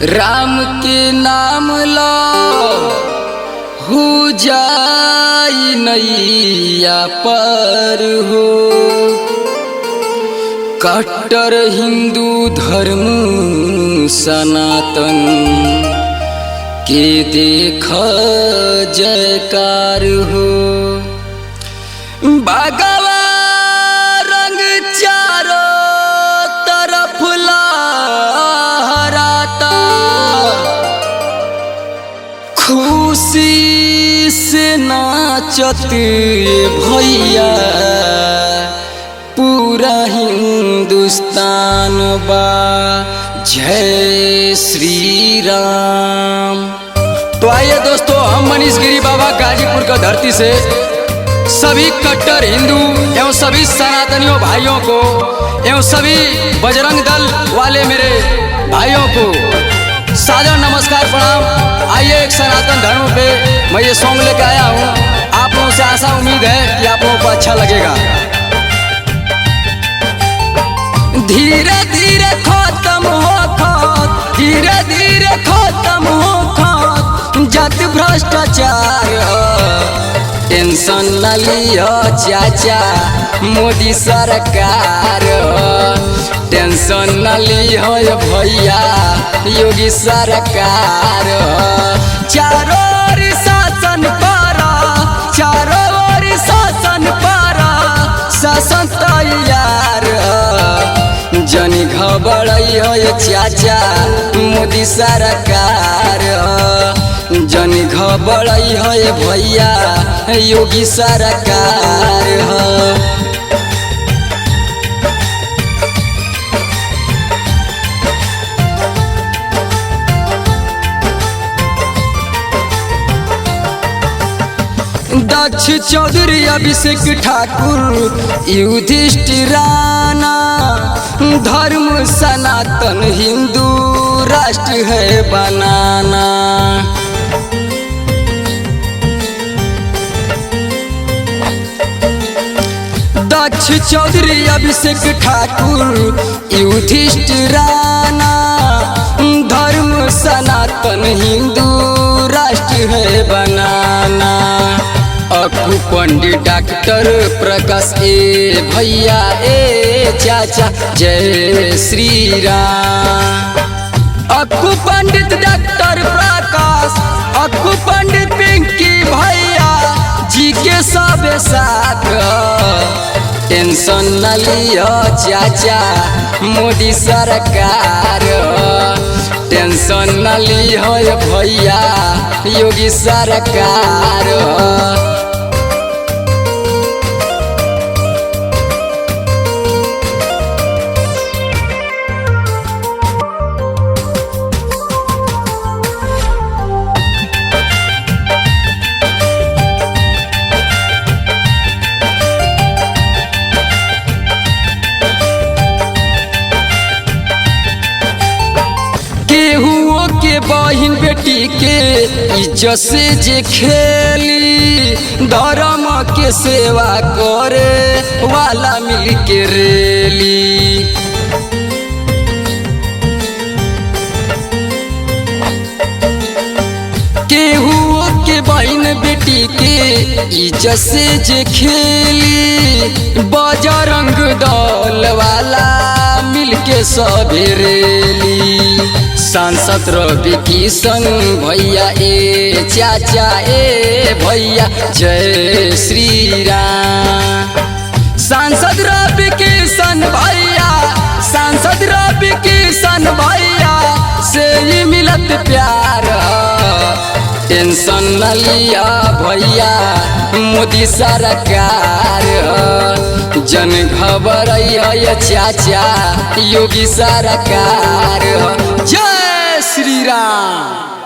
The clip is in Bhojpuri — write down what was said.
राम के नाम लो हो जाई नैया पर हो। कट्टर हिंदू धर्म सनातन के देख जयकार हो। भगवा रंग चारों तरफ लहराता, खुशी से नाचत भैया पूरा हिंदुस्तान बा। जय श्री राम। तो आइए दोस्तों, हम मनीष गिरी बाबा गाजीपुर का धरती से सभी कट्टर हिंदू एवं सभी सनातनियों भाइयों को एवं सभी बजरंग दल वाले मेरे भाइयों को सादर नमस्कार प्रणाम। आइए एक सनातन धर्म पे मैं ये सॉन्ग लेके आया हूँ। आप लोगों से आशा उम्मीद है कि आप लोगों को अच्छा लगेगा। धीरे धीरे खत्म हो खत, धीरे धीरे खत्म हो खत जात भ्रष्टाचार। टेंशन न लियो चाचा मोदी सरकार, टेंशन न लियो भैया योगी सरकार। चारों ओर शासन पर, चारों ओर शासन पर शासन तैयार। जनी घबराइयो चाचा मोदी सरकार, जनी घबराइयो भैया योगी सरकार। दक्ष चौधरी अभिषेक ठाकुर युधिष्ठिर राणा, धर्म सनातन हिंदू राष्ट्र है बनाना। दक्ष चौधरी अभिषेक ठाकुर युधिष्ठिर राणा, धर्म सनातन हिंदू राष्ट्र है बनाना। अक्कू पंडित डॉक्टर प्रकाश ए भैया ए चाचा जय श्री राम। अक्कू पंडित डॉक्टर प्रकाश, अक्कू पंडित पिंकी भैया जी के सब साथ। टेंशन न लियो चाचा मोदी सरकार, टेंशन न लियो भैया योगी सरकार। केहुओ के बहिन बेटी के इज्जत से जे खेली, धर्म के सेवा करे वाला मिल के रेली। केहुओ के बहिन बेटी के इज्जत से जे खेली, बजरंग दल वाला मिल के सभी रेली। सांसद रवि किशन भैया ए चाचा ए भैया जय श्री राम। सांसद रवि किशन भैया, सांसद रवि किशन भैया से ही मिलत प्यार। टेंशन न लिया भैया मोदी सरकार, जन घबराइयो चाचा योगी सरकार। जय श्री राम।